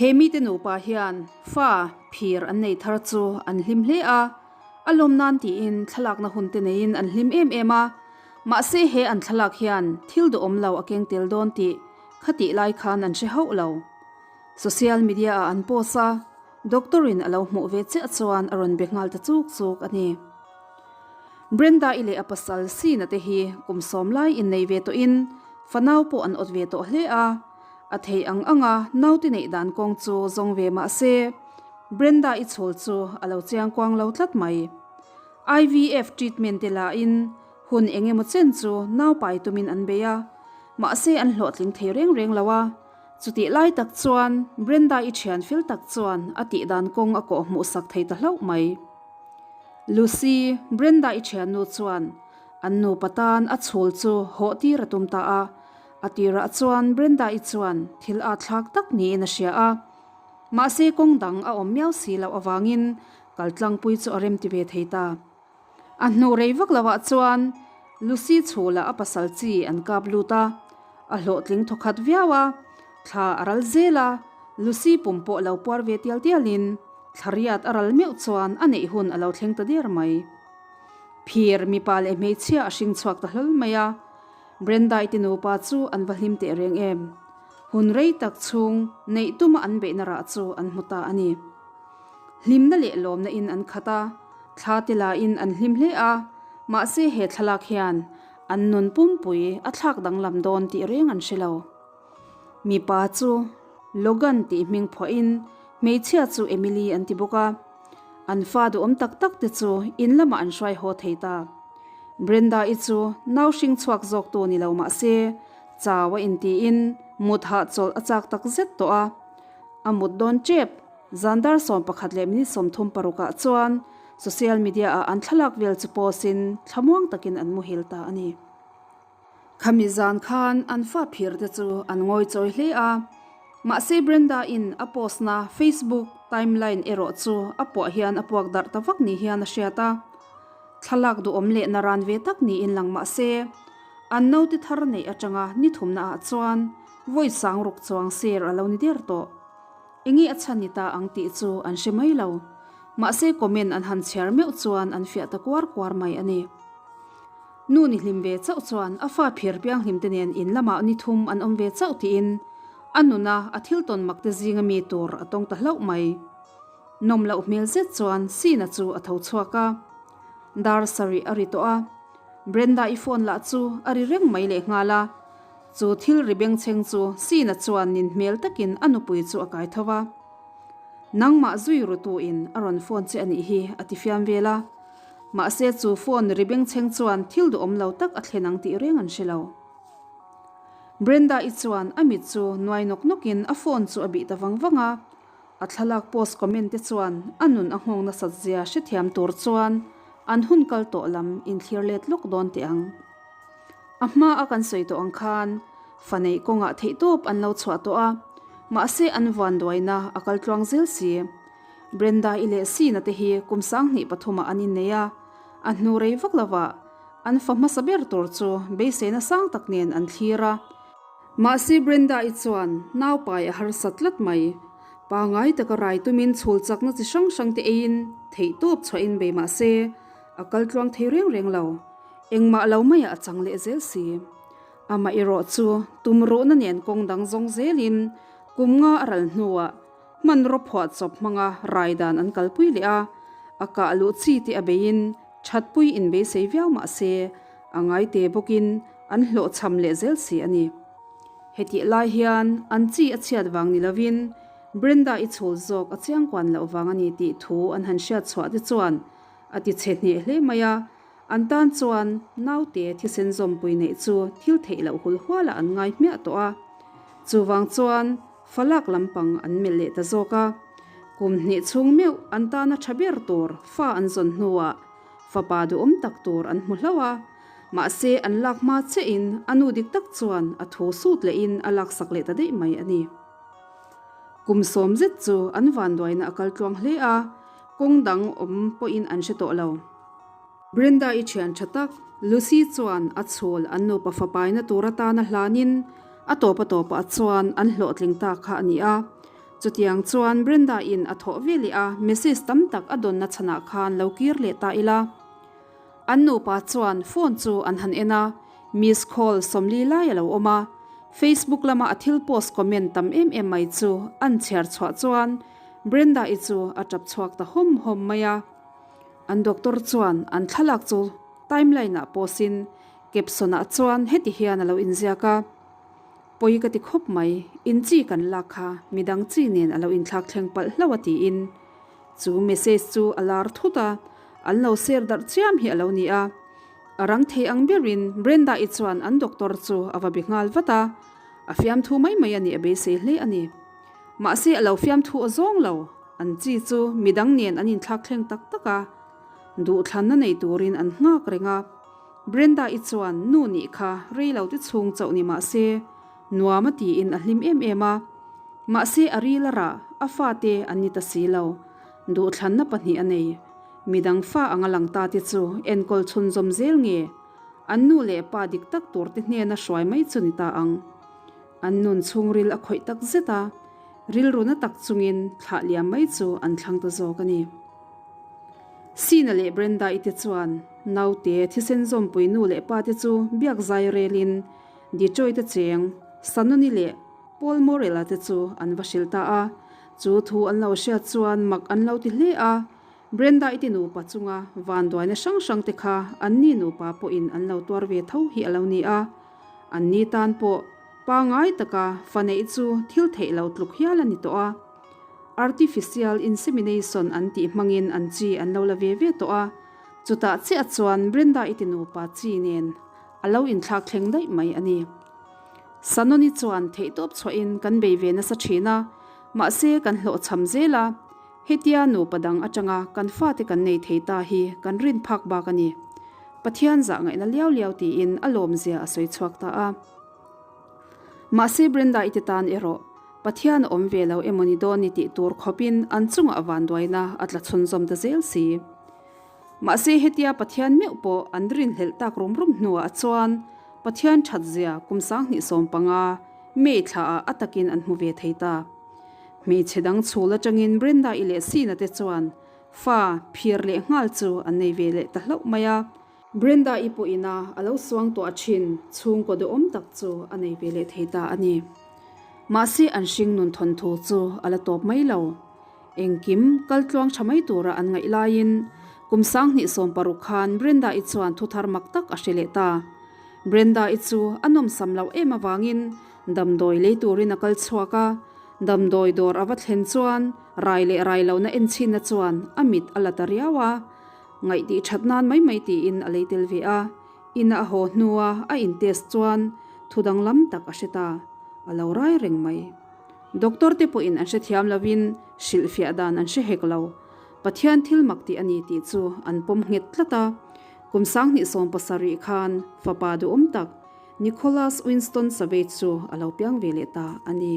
He mite nupa hian fa phir an nei thar chu an hlim hle a, a lawm nan tiin thlalakna hun te neiin an hlim em em a, mahse he an thlalak hian thil duhawm lo a keng tel dawn tih khatih lai khan an hre hauh lo. Social media ah an post a, doctor in a lo hmuh ve chiah chuan a rawn be nghal ta chuk chuk a ni. Brenda-i leh a pasal Sina te hi kum sawm lai innei ve tawhin fanau pawh an awt ve tawh hle a, A thei ang ang a, naute neih dan kawng chu zawng ve mah se, Brenda-i chhul chu a lo chiang kuang lo tlat mai. IVF treatment te lahin hun eng emaw chen chu nau pai tumin an bei a, mahse an hlawhtling thei reng reng lo a. Chutih lai tak chuan Brenda-i thian fel tak chuan a tih dan kawng a kawh hmuh sak thei ta hlauh mai. Lucy, Brenda-i thiannu chuan an nupa tan a chhul chu hawh tir a tum ta a, A tirah chuan Brenda-i chuan thil a thlak tak niin a hria a, mahse kawng dang a awm miau si loh avangin kal tlangpui chu a rem ti ve thei ta. A hnu rei vak lovah chuan Lucy chhulah a pasal chi an kap lut a, a hlawhtling thawkhat viau a, thla a ral zel a, Lucy pum pawh lo puar ve tial tialin thla riat a ral meuh chuan a neih hun a lo thleng ta der mai. Phir mipa leh hmeichhia a hring chhuak ta hlawl mai a. Brenda-i te nupa chu an va hlim teh reng em? Hun rei tak chhung neih tuma an beihna rah chu an hmu ta a ni. Hlimna leh lawmna in an khat a, thla te lain an hlim hle a, mahse he thlalak hian an nun pumpui a thlak danglam dawn tih reng an hre lo. Mipa chu Logan tih hming phuahin hmeichhia chu Emily an ti bawk a, an fa duhawm tak tak te chu in lamah an hruai haw thei ta. Brenda-i chu nau hring chhuak zawk tu ni lo mah se, chau a intiin mut hahchawlh a chak tak zet tawh a. A mut dawn tep, zan dar 11 leh minute 36 ah chuan social media ah an thlalak vel chu post in thlamuang takin an muhil ta a ni. Khami zan khan an fa phir te chu an ngawi chawi hle a, mahse Brenda-in a post na Facebook timeline erawh chu a puah hian a puak darh ta vak ni hian a hriat a. Thlalak duhawm leh naran ve tak niin lang mah se, an naute thar neih atanga ni thumna ah chuan vawi sang ruk chuang ser a lo ni der tawh. Enge a chhan ni ta ang tih chu an hre mai lo. Mahse comment an han chhiar meuh chuan an fiah ta kuar kuar mai a ni. Nu ni hlim ve chauh chuan a fa phir pianghlim te nen in lamah ni thum an awm ve chauh tiin a nuna a thil tawn mak te zinga mi tur a tawng ta hlauh mai. Nawm loh hmel zet chuan Sina chu a tho chhuak a. Dar sarih a ri tawh a, Brenda-i phone lah chu a ri reng mai lehnghal a. Chu thil ri bengchheng chu Sina chuan nin hmel takin a nupui chu a kai tho va. Nangmah zui rutuin a rawn phone che a nih hi a ti fiam vel a. Mahse chu phone ri bengchheng chuan thil duhawm lo tak a thlen ang tih reng an hre lo. Brenda-i chuan a mit chu nuai nawk nawkin a phone chu a bih ta vang vang a. A thlalak post comment te chuan a nun a nghawng nasat zia hrethiam tur chuan an hun kal tawh lam inthlir let lawk dawn teh ang. A hma a kan sawi tawh ang khan fa neih kawngah theihtawp an lo chhuah tawh a, mahse an vuan duaina a kal tluang zel si. Brenda-i leh Sina te hi kum 2003 ah an innei a, a hnu rei vak lovah an fa hmasa ber tur chu beiseina sang tak nen an thlir a. Mahse Brenda-i chuan naupai a harsa tlat mai. Pangai taka rai tumin chhul chakna chi hrang hrang te eiin theihtawp chhuahin bei mahse a kal tluang thei reng reng lo. Engmah lo maiah a chang leh zel si. Amah erawh chu tum ruhna nen kawng dang zawng zelin kum nga a ral hnuah hmanraw phuah chawp hmanga rai dan an kalpui leh a, a kah luh chi te a beiin thatpui inbeisei viau mahse a ngaite bawkin an hlawhchham leh zel si a ni. Hetih lai hian an chi a chhiat vang ni lovin Brenda-i chhul zawk a chiangkuan loh vang a ni tih thu an han hriat chhuah te chuan a ti chhe hneh hle mai a, an tan chuan naute thisen zawmpui neih chu thil theih loh hul hualah an ngai hmiah tawh a. Chuvang chuan falak lampang an melh leh ta zawk a. Kum hnih chhung meuh an tana tha ber tur fa an zawn hnuah fapa duhawm tak tur an hmu hlauh a. Mahse, an lak hma chiahin a nu dik tak chuan a thu sut lehin a laksak leh ta daih mai a ni. Kum sawm zet chu an vanduaina a kal tluang hle a, kawng dang awm pawhin an hre tawh lo. Brenda-i thian tha tak Lucy chuan a chhul an nupa fapaina tur atana hlanin a tawp a tawpah chuan an hlawhtling ta kha a ni a. Chutiang chuan Brenda in a thawh ve leh a, message tam tak a dawnna chhanah khan lo kir leh ta ila. An nupa chuan phone chu an han en a, miss call 40 lai a lo awm a. Facebook lama a thil post comment tam em em mai chu an chhiar chhuah chuan Brenda i chu a tap chhuak ta hawm hawm mai a. An doctor chuan an thlalak chu timeline ah post in caption ah chuan heti hian a lo inziak a. Pawi ka ti khawp mai, in chi kan lak kha midang chi nen a lo inthlak thleng palh hlauh a tiin chu message chu a lar thut a, an lo share darh chiam hi a lo ni a. A rang thei ang berin Brenda-i chuan an doctor chu a va be nghal vat a, a fiamthu mai mai a nih a beisei hle a ni. Mahse a lo fiamthu a zawng lo, an chi chu midang nen an inthlak thleng tak tak a, duhthlanna nei turin an nghak reng a. Brenda-i chuan nu nih kha rei lo te chhung chauh ni mah se, nuam a tiin a hlim em em a. Mahse a ril a rah, a fate an ni ta si lo. Duhthlanna pahnih a nei. Midang fa anga lang ta te chu enkawl chhunzawm zel nge? An nu leh pa dik tak tur te hnena hruai mai chu ni ta ang. An nun chhungril a khawih tak zet a, rilru na tak chungin thlah liam mai chu an thlang ta zawk a ni. Sina leh Brenda-i te chuan naute thisen zawmpui nu leh pa te chu biak zai relin Detroit-a cheng Sanoni leh Paul Morel-a te chu an va hrilh ta a. Chu thu an lo hriat chuan mak an lo ti hle a, Brenda-i te nupa chunga vanduaina hrang hrang te kha anni nupa pawhin an lo tuar ve tho hi a lo ni a. Anni tan pawh pangai taka fa neih chu thil theih lo tluk hial a ni tawh a. Artificial insemination an tih hmangin an chi an lo la ve ve tawh a, chutah chiah chuan Brenda-i ti nupa chi nen a lo inthlak thleng daih mai a ni. Sanoni chuan theihtawp chhuahin kan bei ve nasa thin a, mahse kan hlawhchham zel a, hetia nupa dang atanga kan fate kan nei thei ta hi kan rin phak bak a ni. Pathian zah ngaihna liau liau tiin a lawmzia a sawi chhuak ta a. Mahse Brenda-i te tan erawh Pathian a awm ve lo emaw ni dawn ni tih tur khawpin an chungah vanduaina a tla chhunzawm ta zel si. Mahse hetia Pathian meuh pawh an rinhlelh tak rum rum hnuah chuan Pathian that zia kum 2015 May thlaah a takin an hmu ve thei ta. Hmeichhe dang chhul atangin Brenda-i leh Sina te chuan fa phir leh nghal chu an nei ve leh ta hlauh mai a. Brenda-i pawhin a a lo suang tuah thin chhungkaw duhawm tak chu a nei ve leh thei ta a ni. Mahse an hring nun thawnthu chu a la tawp mai lo. Engkim kal tluang tha mai tura an ngaih laiin kum 2016 khan Brenda-i chuan thu thar mak tak a hre leh ta. Brenda-i chu a nawmsam loh em avangin damdawi lei turin a kal chhuak a, damdawi dawr a va thlen chuan rai leh rai lohna enchhinna chuan a mit a la ta riau a. Ngaihtih that nan mai mai tiin a lei tel ve a, ina a haw hnua a in test chuan thu danglam tak a hre ta, a lo rai reng mai. Doctor te pawhin an hrethiam lovin hrilhfiah dan an hre hek lo. Pathian thil mak tih a ni tih chu an pawm nghet tlat a. Kum 2017 khan fapa duhawm tak Nicholas Winston Savage chu a lo piang ve leh ta a ni.